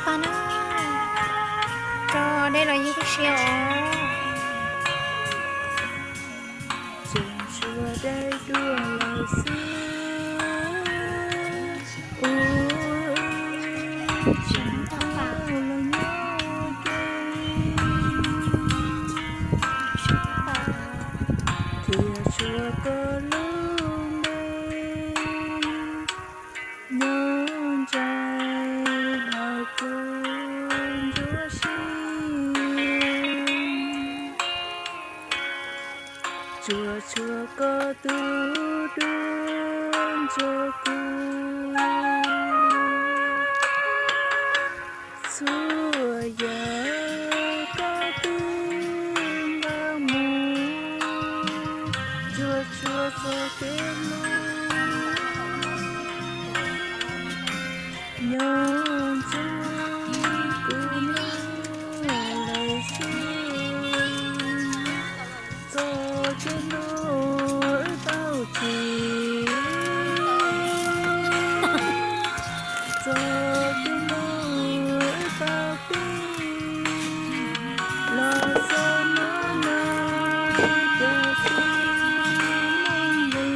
Paj na, tso dej los yeej tib si os. Tseem tshuav dej dua lawm xwb. Ua tseem tau los nyob ke, thiaj tshuav koj lub npe nyob ntsais hauv kuv nruab siab. Tsuas tshuav koj tus dua nrog kuv, txhua yam koj twb nqa mus, tsuas tshuav txoj kev hlub nyob ntsais kuv nyob lawm xwb. Txoj kev hlub wb tau tsim, txoj kev hlub wb tau pib, los txog hnub no ces tsis muaj li.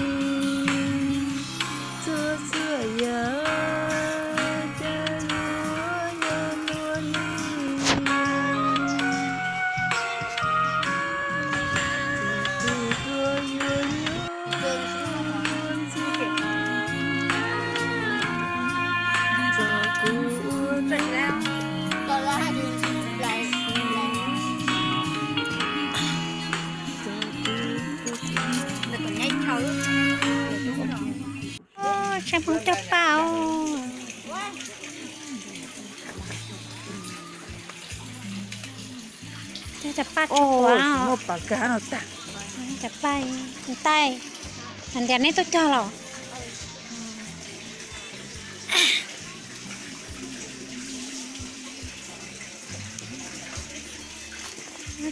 Txhua txhua yam cas yuav yog luag li, tus hlub yuav nyob ntxiv, tso kuv ua neej. Tseem hmoov cog paj os. Cog cov paj tsis tuav os. Cov paj, tais, hais tias neb tuaj cog los?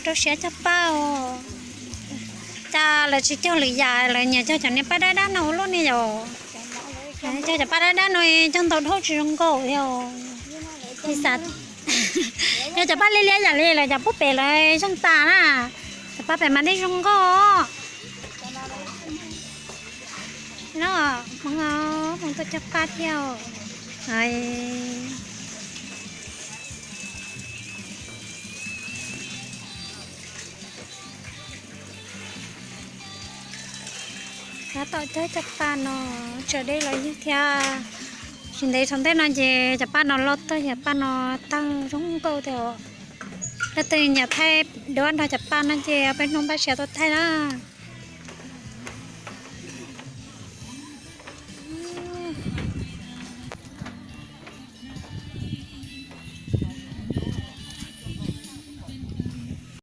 Rau siab cog paj os. Cas lawv tsis cog lwm yam, lawv nyiam cog cov niag paj dab dab no ua luaj ne yom? Cog cov paj dab dab no cog ntau dhau tsis zoo nkauj thiab os. Yog cov paj liab liab yam li lawv cov pub pem lawv zoo tas na. Cov paj pem mas thiaj zoo nkauj. No, hmoov, hmoov tuaj cog paj thiab. Tab tom cog cov paj no, tsaws dej los yug thiab. Tsis ntev thaum ntej no ces cov paj no loj tag, cov paj no tawg zoo nkauj tiag. Leej twg nyiam thaij duab nrog cov paj no ces peb hnub npaj siab tuaj thaij na.